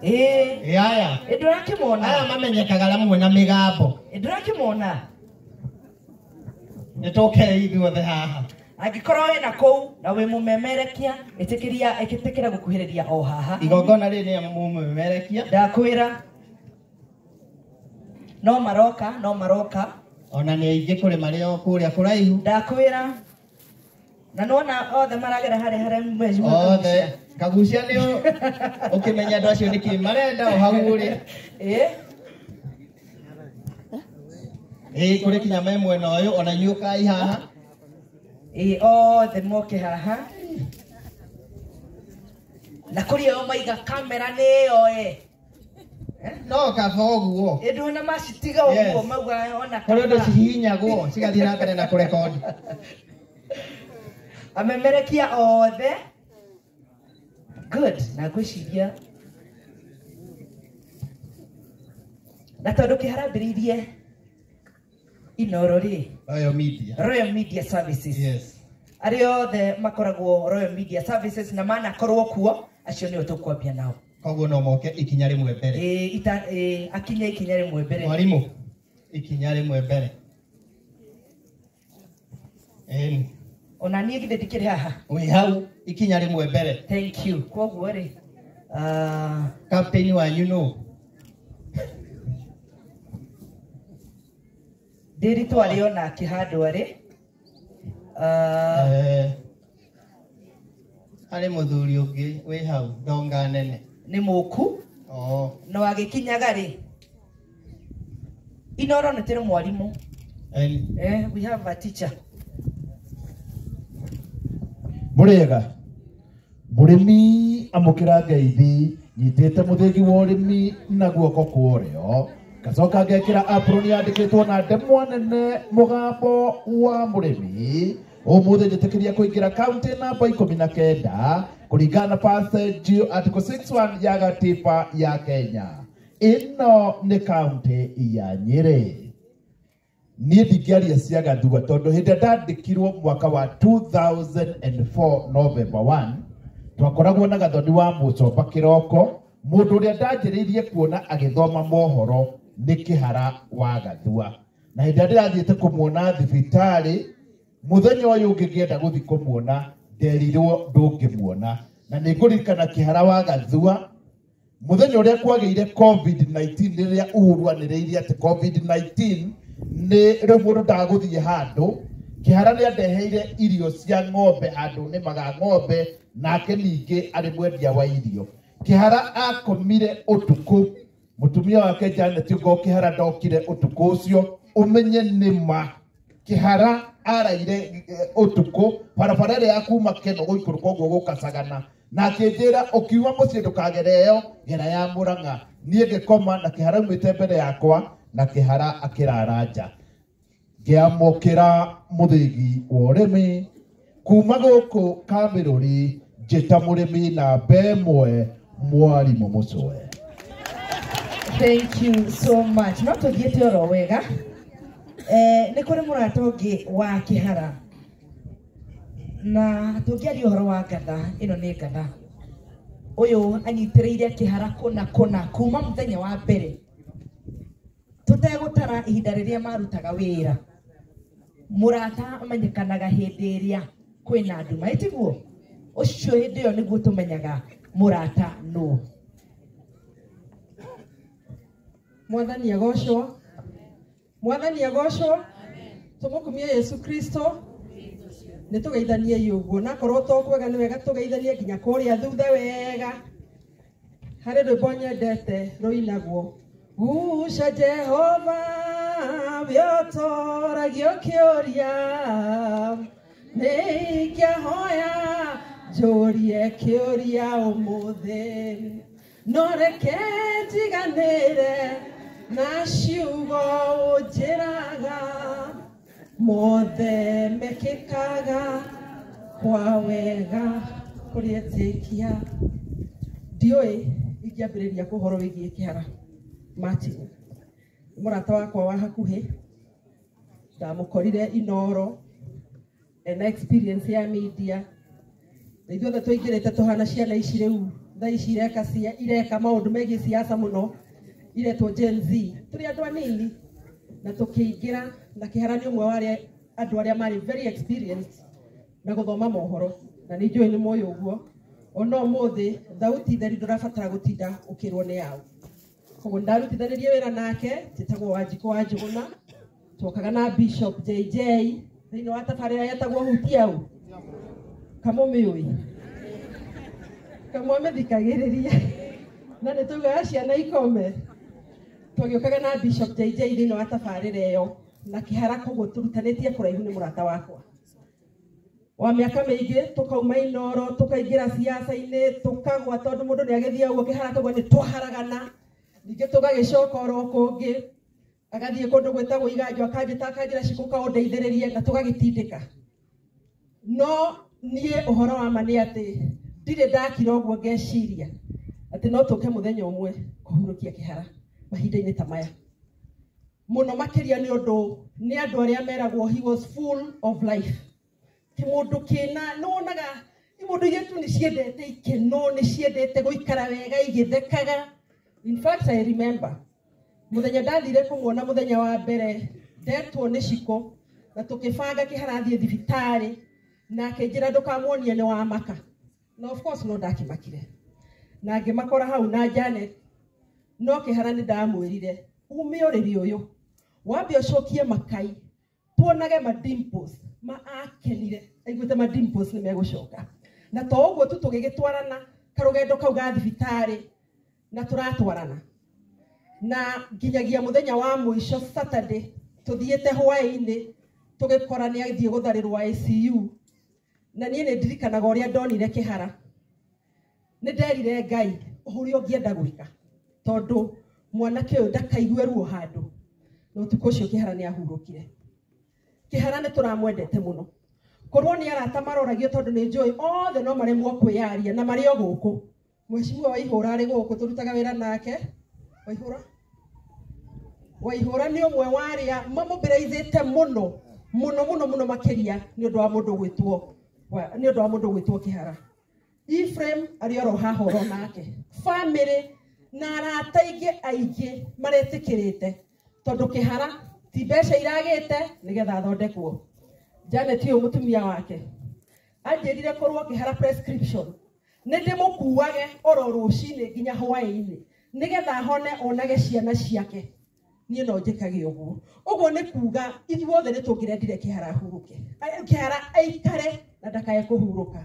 Ĩĩ. Aya. Ndũrakĩmona. Aya mamenyekaga ramwe na mĩgambo. Ndũrakĩmona. Nĩ tũke ithuothe haha. Angĩkorwo wĩna kũu na wĩ mũmemerekia, ĩtĩkĩria ĩtĩkĩra gũkuhĩrĩria o haha. Igongona rĩrĩ nĩ mũmemerekia. Ndakwĩra. No maroka, no maroka. Ona nĩ aingĩ kũrĩ marĩ o kũrĩa kũraihu. Ndakwĩra. Na nĩwona othe maragera harĩa harĩa mheshimiwa Othe. Kagucia nĩ ũkĩmenya andũ acio nĩkĩ marenda o hau ũrĩ. Ĩĩ. Ĩĩ kũrĩ kinya me mwena ũyũ ona inyuĩ ũkai haha. Ĩĩ othe moke haha. Na kũrĩ o maiga kamera nĩyo ĩ. No kaba ũguo. Ĩ ndũna macitiga ũguo Yes. mauga ona Kũrĩ ũndũ cihihinyagwo cigathiĩ na mbere na kũrekondi. Amemerekia othe. Good. Na ngwĩciria na tondũ kĩharambĩrĩirie Inoro rĩ, Royal Media. Royal Media Services. Yes. Arĩa othe makoragwo Royal Media Services na manakorwo kuo, acio nĩo tũkwambia nao. Koguo no moke ikinya rĩmwe mbere. Ĩĩ, akinye ikinya rĩmwe mbere. Mwarimũ, ikinya rĩmwe mbere. Ĩni. Ona niĩ githĩ ndikĩrĩ haha? Wĩ hau ikinya rĩmwe mbere. Thank you. Koguo rĩ, Captain wanyu nũ? Ndĩritũ arĩ onake handũ arĩ. Harĩ mũthuri ũngĩ wĩ hau ndonga nene. Nĩ mũku. Oh. No agĩkinyaga rĩ. Inoro nĩ tũrĩ mwarimũ. Eni. We have a teacher. Mũrĩega. Mũrĩmi amũkĩra ngeithi nyitĩte mũthĩgi wa ũrĩmi na guoko kwa ũrĩo. Ngacoka ngekĩra apron yandĩkĩtwo na ndemwa nene mũgambo wa mũrĩmi. Ũmũthĩ njĩtĩkĩria kũingĩra kaunti namba 19 kũringana na passage article 61 ya gatiba ya Kenya. Ĩno nĩ kaunti ya Nyĩrĩ. Niĩ ndingĩaria cia Gathua tondũ hĩndĩ ĩrĩa ndandĩkirwo mwaka wa 2004 November 1 twakoragwo na Gathoni wa Mũcomba kĩroko, mũndũ ũrĩa ndanjĩrĩirie kuona agĩthoma mohoro nĩ Kĩhara wa Gathua. Na hĩndĩ ĩrĩa ndĩrathiĩte kũmuona thibitarĩ, mũthenya ũyũ ũngĩ ngĩenda gũthiĩ kũmuona, nderirwo ndũngĩmuona. Na nĩ ngũririkana Kĩhara wa Gathua, mũthenya ũrĩa kwagĩire COVID-19, rĩrĩa Uhuru anĩrĩire atĩ COVID-19 nĩ rĩu mũndũ ndagũthiĩ handũ, Kĩhara nĩ andeheire irio cia ng'ombe handũ nĩmaga ng'ombe, nake ningĩ arĩ mwendia wa irio. Kĩhara akomire ũtukũ, mũtumia wake Janet Ngo Kĩhara ndokire ũtukũ ũcio, ũmenye nĩ ma. Kĩhara araire ũtukũ barabara ĩrĩa ya kuma Keno gũikũrũka ũguo gũkacagana, na akĩnjĩra ũkiuma mũciĩ ndũkagere ĩyo, gera ya Mũrang'a. Niĩ ngĩkoma na Kĩhara aumĩte mbere yakwa, na Kĩhara akĩrara nja. Ngĩamũkĩra mũthĩgi wa ũrĩmi kuma gũkũ Kamĩrũri, njĩta mũrĩmi namba ĩmwe, mwarimũ Mũcũe. Thank you so much. No tũthiĩte oro wega. Nĩ kũrĩ mũrata ũngĩ wa Kĩhara. Na tũngĩaria ũhoro wa ngatha, ĩno nĩ ngatha. Ũyũ anyitĩrĩire Kĩhara kũna kũna kuma mũthenya wa mbere. Tũtegũtara ihinda rĩrĩa marutaga wĩra. Mũrata amenyekanaga hĩndĩ ĩrĩa kwĩna nduma, ĩ tiguo? Ũcio hĩndĩ ĩyo nĩguo tũmenyaga mũrata nũ. Mwathani agocwo. Mwathani agocwo. Tũmũkumie Yesu Kristo. Nĩ tũgeithanie ũguo, na korwo to kwega nĩ wega tũgeithanie nginya kũrĩa thutha wega. Harĩ rwĩmbo nyendete rũinagwo, Guca Jehova wĩotoragio kĩũria, nĩ ingĩahoya njũrie kĩũria ũmũthĩ, no reke njiganĩre na ciugo ũnjĩraga, mothe mekĩkaga kwa wega kũrĩ etĩkia. Ndiũĩ ingĩambĩrĩria kũhoro wĩgiĩ Kĩhara Martin, mũrata wakwa wa hakuhĩ, ndamũkorire Inoro ena experience ya media, na ithuothe tũingĩrĩte tũhana ciana ici rĩu thaa ici ireka maũndũ megiĩ siasa mũno iretwo Gen Z. Tũrĩ andũ anini na tũkĩingĩra, na Kĩhara nĩ ũmwe wa arĩa andũ arĩa marĩ very experienced na gũthoma mohoro, na nĩ njũĩ nĩ moĩ ũguo. Ona ũmũthĩ thauti theri ndũrabatara gũtinda ũkĩrwo nĩ yaũ. Koguo ndarutithanirie wĩra nake, njĩtagwo Wanjikũ wa Njũgũna, twokaga na Bishop JJ thĩinĩ wa tabarĩra yetagwo Hutia U. Kamũmĩũĩ, kamwamĩthikagĩrĩria na nĩ tugaga ciana ikome. Twagĩũkaga na Bishop JJ thĩinĩ wa tabarĩra ĩyo na Kĩhara, koguo tũrutanĩtie kũraihu nĩ mũrata wakwa wa mĩaka mĩingĩ. Tũkauma Inoro tũkaingĩra siasa-inĩ tũkagwa, tondũ mũndũ nĩ agĩthiĩ ũguo. Kĩhara koguo nĩ twaharagana, ningĩ tũgagĩcoka oro kũngĩ, agathiĩ kũndũ gwĩtagwo Iganjo, akanjĩta akanjĩra Cikũ kaũndeithĩrĩrie, na tũgagĩtindĩka. No niĩ ũhoro wa ma nĩ atĩ ndirĩ ndakira ũguo ngeciria atĩ no tũke mũthenya ũmwe kũhurũkia Kĩhara mahinda-inĩ ta maya, mũno makĩria nĩ ũndũ nĩ andũ arĩa meragwo he was full of life. Kĩmũndũ kĩna nĩ wonaga imũndũ iria tu nĩ ciendete ikeno, nĩ ciendete gũikara wega igĩthekaga. In fact, I remember mũthenya ndathire kũmuona mũthenya wa mbere, ndetwo nĩ Cikũ na tũkĩbanga Kĩhara athiĩ thibitarĩ, na akĩnjĩra ndũkamuonie nĩ wa maka, na of course no ndakĩmakire na ngĩmakora hau na Janet. No Kĩhara nĩ ndamwĩrire ume ũrĩrĩ ũyũ wambe ũcokie makai tuonage ma dimples ma akenire, aiguĩte ma dimples nĩ megũcoka. Na to ũguo tu, tũgĩgĩtwarana karũgendo kau ga thibitarĩ na tũratwarana na nginyagia mũthenya wa mũico Saturday tũthiĩte hwaĩ-inĩ, tũgĩkora nĩ athiĩ gũtharĩrwo ICU. Na niĩ nĩ ndirikanaga ũrĩa ndonire Kĩhara, nĩ nderire Ngai ũrĩa ũngĩenda gwĩka tondũ mwanake ũyũ ndakaigue ruo handũ. Na ũtukũ ũcio Kĩhara nĩ ahurũkire. Kĩhara nĩ tũramwendete mũno, korwo nĩ arata maroragio, tondũ nĩ njũĩ othe no maremwo kwĩyaria na marĩ o gũkũ. Mheshimiwa Waihũra arĩ gũkũ, tũrutaga wĩra nake. Waihũra nĩ ũmwe wa arĩa mamũbĩraithĩte mũno mũno mũno mũno makĩria nĩ ũndũ wa mũndũ gwĩtwo nĩ ũndũ wa mũndũ gwĩtwo Kĩhara. Ephraim arĩ oro haha oro nake, family na arata aingĩ aingĩ maretĩkĩrĩte, tondũ Kĩhara ti mbeca iragĩte nĩgetha athondekwo. Janet ũyũ mũtumia wake anjĩrire korwo Kĩhara prescription nĩ ndĩmũkuage oro rũcinĩ nginya hwaĩ-inĩ nĩgetha ahone onage ciana ciake, niĩ no njĩkage ũguo. Ũguo nĩ kuga ithuothe nĩ tũngĩrendire Kĩhara ahurũke, Kĩhara aikare na ndakae kũhurũka.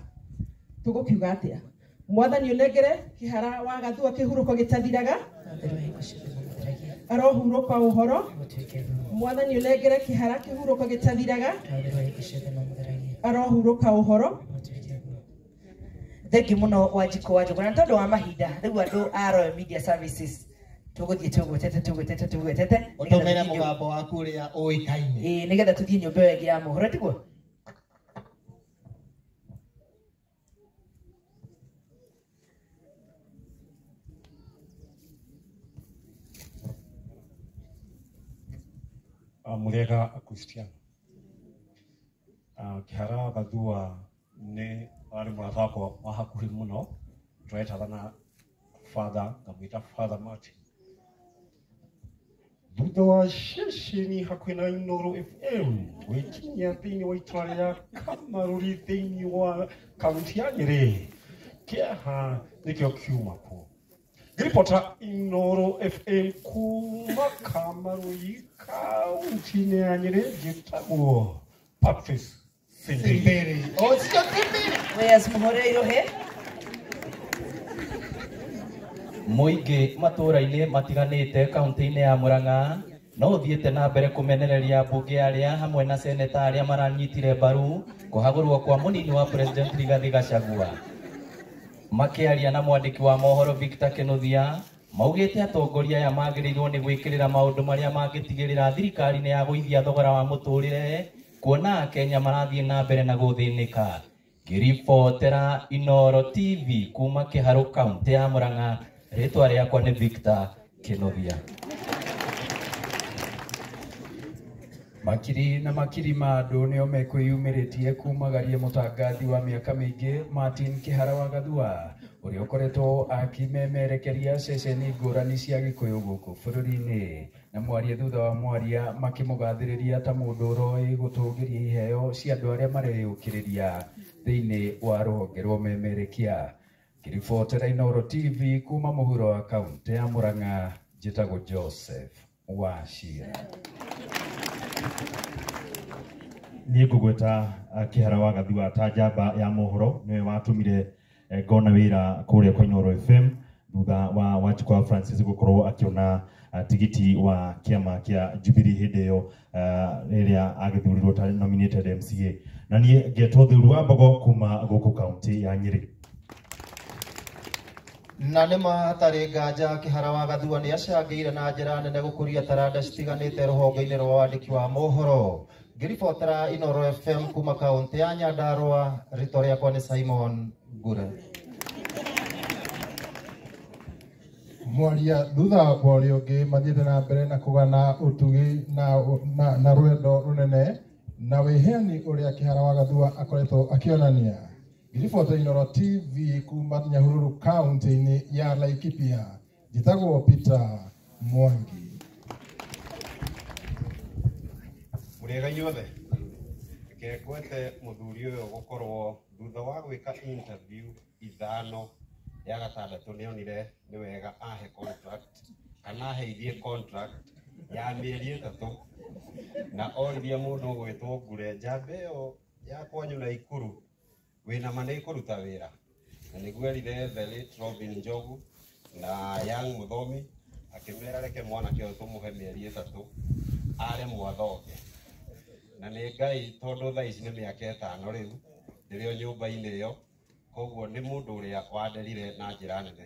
Tũgũkiuga atĩa? Mwathani ũnengere Kĩhara wa Gathua kĩhurũko gĩtathiraga, arohurũka ũhoro. Mwathani ũnengere Kĩhara kĩhurũko gĩtathiraga, arohurũka ũhoro. Thengi muno Wanjikũ wa Njũgũna. Nĩ tondũ wa mahinda rĩu andũ a Royal Media Services tũgũthiĩ tũgwetete tũgwetete tũgwetete ũtũmĩre mũgambo waku ũrĩa ũĩkaine, ĩĩ, nĩgetha tũthiĩ nyũmba ĩyo ĩngĩ ya mohoro, tiguo? Mũrĩega Akristiano. Kĩhara Gathua nĩ arĩ mũrata wakwa wa hakuhĩ mũno, twetagana na father, ngamwĩta Father Martin. Thutha wa ceceni hakuhĩ na Inooro FM gwĩkinyia thĩinĩ wa itũra rĩa Kamarũri thĩinĩ wa kaunti ya Nyĩrĩ, kĩeha nĩkĩo kiuma kuo. Ngĩribota Inooro FM kuma Kamarũri kaunti-inĩ ya Nyĩrĩ, njĩtagwo Patrice Simbiri. Simbiri ũcio Simbiri. Whereas mũhũrĩre irohe. Mũingĩ matũũra-inĩ matiganĩte kaunti-inĩ ya Murang'a no ũthiĩte na mbere kũmenereria mbunge arĩa hamwe na seneta arĩa maranyitire mbaru kũhagũrwo kwa mũnini wa President Rigathi Gachagua. Makĩaria na mwandĩki wa mohoro Victor Kinuthia, maugĩte atongoria aya magĩrĩirwo nĩ gwĩkĩrĩra maũndũ marĩa mangĩtigĩrĩra thirikari nĩ yagũithia thogora wa mũtũrĩre, kuona Akenya marathiĩ na mbere na gũthĩnĩka. Ngĩribotera Inooro TV kuma Kĩharũ kaunti ya Murang'a, rĩtwa rĩakwa nĩ Victor Kinuthia. Makiri na makiri ma andũ nĩo mekwĩyumĩrĩtie kumagaria mũtangathi wa mĩaka mĩingĩ Martin Kĩhara wa Gathua Ũrĩa ũkoretwo akĩmemerekeria ceceni ngũrani cia Gĩkũyũ gũkũ bũrũri-inĩ na mwaria thutha wa mwaria makĩmũgathĩrĩria ta mũndũ ũroĩ gũtũgĩria iheo cia andũ arĩa mareyũkĩrĩria thĩinĩ wa rũhonge rwa ũmemerekia. Ngĩribotera Inooro TV kuma mũhuro wa kaũntĩ ya Murang'a, njĩtagwo Joseph Wachira. Niĩ ngũgweta Kĩhara wa Gathua ta njamba ya mohoro, nĩwe watũmire ngona wĩra kũrĩa kwa Inooro FM thutha wa Wanjikũ wa Francis gũkorwo akĩona tigiti wa kĩama kĩa Jubilee hĩndĩ ĩyo rĩrĩa agĩthurirwo ta nominated MCA. Na niĩ ngetwo Thuru wa Mbogo kuma gũkũ kaũntĩ ya Nyĩrĩ. Na nĩ matarĩ nganja Kĩhara wa Gathua nĩ acangĩire na njĩra nene gũkũria taranda citiganĩte rũhonge-inĩ rwa wandĩki wa mohoro. Ngĩribotera Inooro FM kuma kaũntĩ ya Nyandarua, rĩtwa rĩakwa nĩ Simon Ngure. Mwaria thutha wa ũrĩa ũngĩ mathiĩte na mbere na kũgana ũtugi na rwendo rũnene na wĩheani ũrĩa Kĩhara wa Gathua akoretwo akĩonania. Ngĩribotera Inooro TV kuma Nyahururu kaũntĩ-inĩ ya Laikipia, njĩtagwo Peter Mwangi. Mũrĩega inyuothe, reke ngwete mũthuri ũyũ gũkorwo thutha wa gwĩka interview 5 ya gatandatũ nĩonire nĩ wega ahe contract kana aheithie contract ya mĩeri 3 na oririe mũndũ ũgwĩtwo Ngure njamba ĩyo ya kwanyu Naikuru wĩna ma nĩ ĩkũruta wĩra, na nĩguo erire the late Robin Njogu na Young Mũthomi akĩmera reke mwanake ũyũ tũmũhe mĩeri 3 aremwo athoke. Na nĩ Ngai tondũ thaa ici nĩ mĩaka 5 rĩu ndĩrĩ o nyũmba-inĩ ĩyo, koguo nĩ mũndũ ũrĩa wanderire na njĩra nene.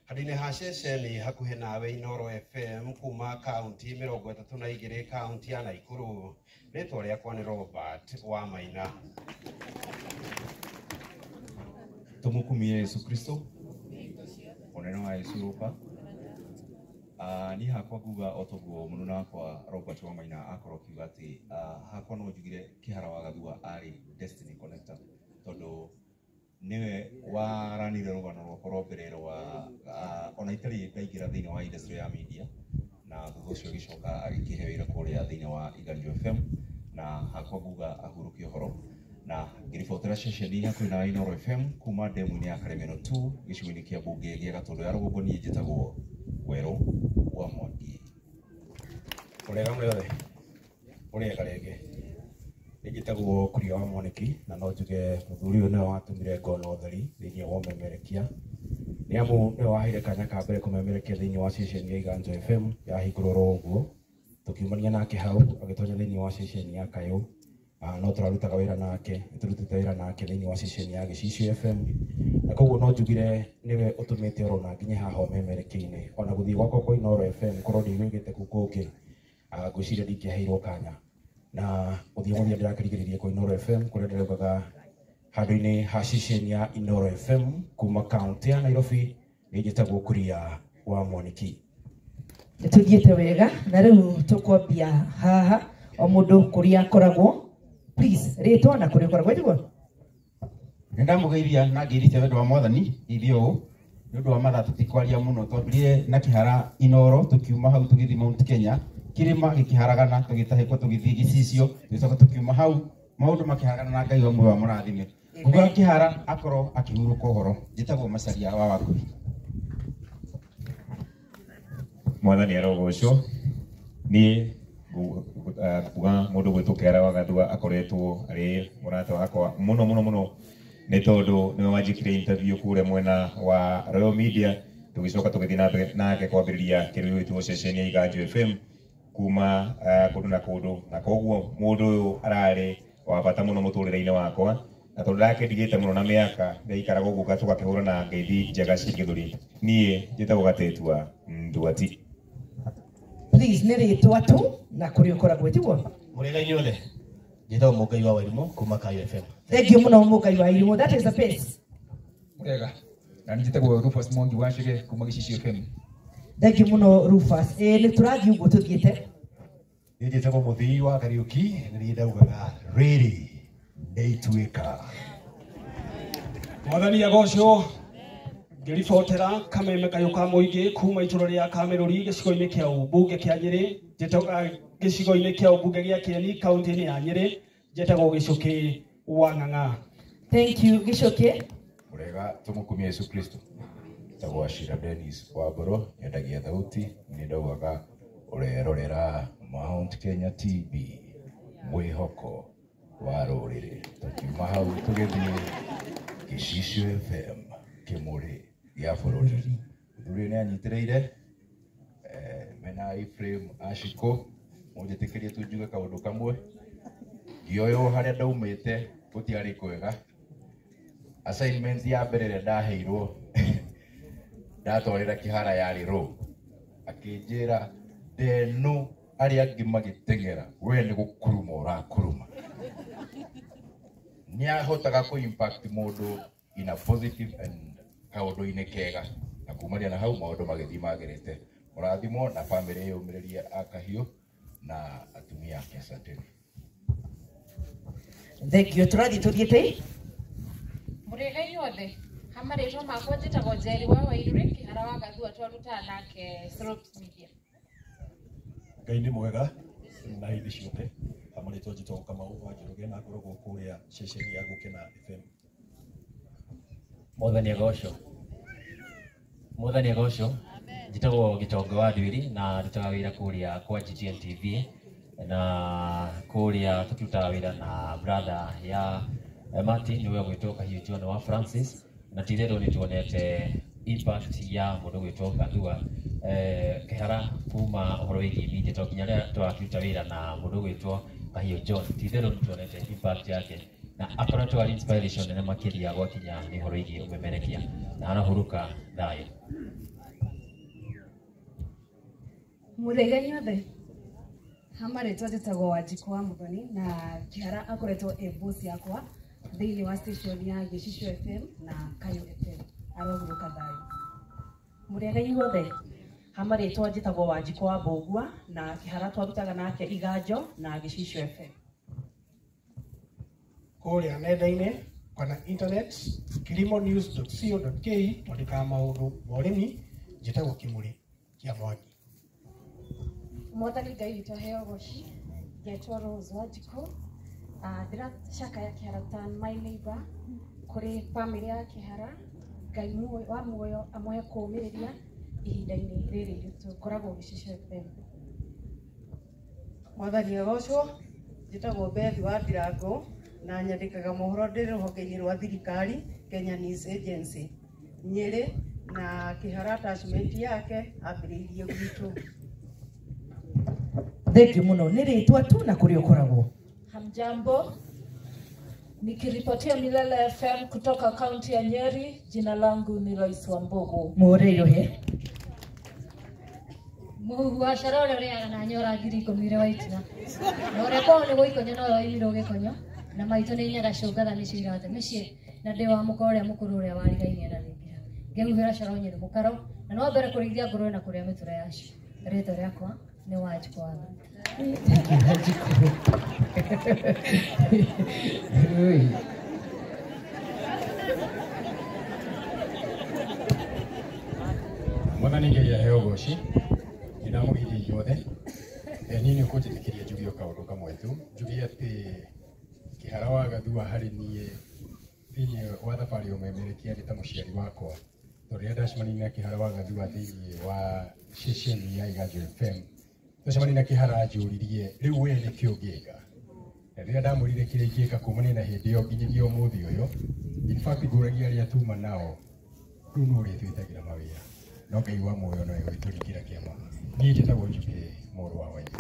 Handũ-inĩ ha ceceni hakuhĩ nawe Inooro FM kuma kaũntĩ 32 kaũntĩ ya Naikuru, rĩtwa rĩakwa nĩ Robert wa Maina. Tumukumie Yesu Kristo, onene wa Yesu rũka. Niĩ hakwa nguga o toguo mũnuna wakwa Robert wa Maina akorwo akiuga atĩ hakwa no njugire Kĩhara wa Gathua arĩ Destiny Connector tondũ nĩwe waranire rũgano rwakwa rwa mbere rwa ona itarĩ ndaingĩra thĩinĩ wa industry ya media, na thutha ũcio agĩcoka agĩkĩhe wĩra kũrĩa thĩinĩ wa Iganjo FM, na hakwa nguga ahurũke ũhoro. Na ngĩribotera ceceni hakuhĩ na Inooro FM kuma ndemu-inĩ ya Karemeno 2 gĩcigo-inĩ kĩa mbunge gĩa Gatũndũ ya Rũgongo, niĩ njĩtagwo Werũ wa Mwangi. Ũrĩega mũrĩothe, ũrĩega rĩngĩ. Niĩ njĩtagwo Kuria wa Mwaniki na no njuge mũthuri ũyũ nĩwe watũmire ngona ũtheri thĩinĩ wa ũmemerekia, nĩ amu nĩwe waheire kanya ka mbere kũmemerekia thĩinĩ wa ceceni ya Iganjo FM yahingũrwo oro ũguo. Tũkiumania nake hau agĩtonya thĩinĩ wa ceceni ya Kayũ, no tũrarutaga wĩra nake, nĩtũrutĩte wĩra nake thĩinĩ wa ceceni ya Gĩcicio FM, na koguo no njugire nĩwe ũtũmĩte oro na nginye haha ũmemerekia-inĩ. Ona gũthiĩ gwakwa kwa Inooro FM korwo ndĩgwĩkĩte kũu kũngĩ, ngwĩciria ndingĩaheirwo kanya. Na gũthiĩ mũthia ndĩrakĩrigĩrĩria kwa Inooro FM kũrĩa ndĩraugaga handũ-inĩ ha ceceni ya Inooro FM kuma kaũntĩ ya Nairobi, niĩ njĩtagwo Kuria wa Mwaniki. Nĩtũthiĩte wega na rĩu tũkwambia haha o mũndũ kũrĩa akoragwo. Please, rĩtwa na kũrĩa ũkoragwo tiguo? Nĩndamũgeithia na ngeithi cia wendo wa Mwathani ithuĩ ũũ nĩ ũndũ wa mathaa tũtikwaria mũno. Twambire na Kĩhara Inooro, tũkiuma hau tũgĩthiĩ Mount Kenya, kĩrĩma gĩkĩharagana, tũgĩtahĩkwo tũgĩthiĩ Gĩcicio, tũgĩcoka tũkiuma hau maũndũ makĩharagana na Ngai wa muoyo amũrathime. Nguga Kĩhara akorwo akĩhurũka ũhoro. Njĩtagwo Macharia wa Wakui. Mwathani arogocwo. Niĩ kuga mũndũ gwĩtwo Kĩhara wa Gathua akoretwo arĩ mũrata wakwa mũno mũno mũno, nĩ tondũ nĩwe wanjĩkire interview kũrĩa mwena wa Royal Media, tũgĩcoka tũgĩthiĩ na mbere nake kwambĩrĩria kĩndũ gĩgwĩtwo ceceni ya Iganjo FM kuma kũndũ na kũndũ, na koguo mũndũ ũyũ ararĩ wa bata mũno mũtũrĩre-inĩ wakwa, na tondũ ndakĩndigĩte mũno na mĩaka ndaikaraga ũguo tũgakĩhũrana na ngeithi njega cia gĩthũri. Niĩ njĩtagwo Gatetua Nduati. Please, nĩ rĩtwa tu na kũrĩa ũkoragwo tiguo? Mũrĩega inyuothe, njĩtagwo Mũngai wa Wairimũ kuma Kayo FM. Thank you mũno Mũngai wa Irimũ, that is the pace. Mũrĩega, na niĩ njĩtagwo Rufus Mwangi wa Chege kuma Gĩcicio FM. Thank you mũno Rufus. Nĩ tũrathiĩ ũguo tũthiĩte. Niĩ njĩtagwo Mũthii wa Kariũki, na niĩ ndaugaga rĩrĩ nĩ ituĩka. Mwathani agocwo. Ngĩribotera kameme kayũ ka mũingĩ kuma itũra rĩa Kamerũri gĩcigo-inĩ kĩa ũmbunge kĩa Nyĩrĩ, gĩcigo-inĩ kĩa ũmbunge gĩa Kĩeni kaunti-inĩ ya Nyĩrĩ, njetagwo Gĩcũkĩ wa Ng'ang'a. Thank you Gĩcũkĩ. Mũrega tũmũkumie Yesu Kristo. Njĩtagwo Ashira Dennis wa Mboro, nyendagia thauti, nĩ ndaugaga ũrerorera Mount Kenya TV, mwĩhoko wa rũrĩrĩ. Tũkiuma hau tũgĩthiĩ Gĩcicio FM, kĩmũrĩ gĩa bũrũri. Mũthuri nĩ anyitĩrĩire mena Ephraim Ashiko, mũnjĩtĩkĩrie tu njuge kaũndũ kamwe. Ngĩoywo harĩa ndaumĩte gũtiarĩ kwega. Assignment ya mbere ĩrĩa ndaheirwo ndatwarĩra Kĩhara yarĩ rũ, akĩnjĩra ndenu arĩa angĩ magĩteng'era we nĩ gũkuruma ũrakuruma. Nĩahotaga kũ impact mũndũ in a positive and kaũndũ-inĩ kega, na kumania na hau maũndũ magĩthiĩ magĩrĩte. Mũrathimwo na bamĩrĩ yũmĩrĩrie akahiũ na atumia ake. Asanteni. Thank you. Tũrathiĩ tũthiĩte. Mũrĩega inyuothe. Ha marĩtwa makwa njĩtagwo Njeri wa Wairũrĩ, Kĩhara wa Gathua, twarutaga nake Slopes Media. Ngai nĩ mwega na hĩndĩ ciothe. Ha marĩtwa njĩtagwo Kamau wa Njoroge na ngoragwo kũrĩa ceceni ya Gũkena FM. Mwathani agocwo. Mwathani agocwo. Njĩtagwo Gĩtonga wa Nduĩri na ndutaga wĩra kũrĩa kwa GTN TV, na kũrĩa tũkĩrutaga wĩra na brother ya Martin nĩwe ũgwĩtwo Kahiũ John wa Francis, na ti itherũ nĩ tuonete impact ya mũndũ ũgwĩtwo Gathua Kĩhara kuma ũhoro wĩgiĩ media, to nginya rĩrĩa tũrakĩruta wĩra na mũndũ ũgwĩtwo Kahiũ John, ti itherũ nĩ tuonete impact yake na akoretwo arĩ inspiration nene makĩria gwakinya nĩ ũhoro wĩgiĩ ũmemerekia, na arahurũka thayũ. Mũrĩega inyuothe. Ha marĩtwa njĩtagwo Wanjikũ wa Mũthoni, na Kĩhara akoretwo e boss yakwa thĩinĩ wa station ya Gĩcicio FM na Kayũ FM. Arohurũka thayũ. Mũrĩega inyuothe. Ha marĩtwa njĩtagwo Wanjikũ wa Mbũgua, na Kĩhara twarutaga nake Iganjo na Gĩcicio FM. Kũrĩa nenda-inĩ kana internet kilimonews.co.ke twandĩkaga maũndũ ma ũrĩmi. Njĩtagwo Kĩmũrĩ kĩa Mwangi. Mwathani Ngai witũ aheo ũgoci. Ngetwo Rose Wanjikũ. Ndĩracakaya Kĩhara ta my neighbor kũrĩ bamĩrĩ ya Kĩhara. Ngai wa muoyo amũhe kũũmĩrĩria ihinda-inĩ rĩrĩ iritũ. Ngoragwo Gĩcicio FM. Mwathani agocwo. Njĩtagwo Beth wa Ndirango na nyandĩkaga mohoro ndĩ rũhonge-inĩ rwa thirikari Kenya News Agency Nyĩrĩ, na Kĩhara attachment yake ambĩrĩirie gwitũ. Thank you mũno. Nĩ rĩtwa tu na kũrĩa ũkoragwo. Hamjambo, nikiripotia Milele FM kutoka kaunti ya Nyeri. Jina langu ni Lois Wambugu. Mũrĩirohe. Mũhuhu wa coro ũrĩa ũrĩaga na nyora 10,000 ũrĩa wa itina. Na ũrĩa kwao nĩ gũikonyo no yoimirwo gĩkonyo, na maitũ nĩ nyaga cũngatha nĩcio irate mĩciĩ, na ndĩ wa mũka ũrĩa mũkũrũ ũrĩa warigainie na thingira. Ngĩhuhĩra coro Nyĩrĩ mũkaro, na no mbere kũrĩithia ngũrwe na kũrĩa mĩtũra yacio. Rĩtwa rĩakwa nĩ Wanjikũ wa Thaka. Thank you, Wanjikũ. Mwathani Ngai aheo ũgoci. Ndĩramũgeithia inyuothe. Niĩ nĩ ũkũnjĩtĩkĩria njuge o kaũndũ kamwe tu, njuge atĩ Kĩhara wa Gathua harĩ niĩ thĩinĩ wa thabarĩ ya ũmemerekia ndĩ ta mũciari wakwa, tondũ rĩrĩa ndacemanirie na Kĩhara wa Gathua thĩinĩ wa ceceni ya Iganjo FM, twacemania na Kĩhara anjũririe rĩu we nĩkĩ ũngĩka, na rĩrĩa ndamwĩrire kĩrĩa ingĩka kumania na hĩndĩ ĩyo nginyagia ũmũthĩ ũyũ, in fact ngũragia arĩa tuma nao rĩu no ũrĩa twĩtagĩra mawĩra, no Ngai wa muoyo nowe ũgĩtũringĩra kĩama. Niĩ njĩtagwo Njũkĩ mũrũ wa Waithĩ.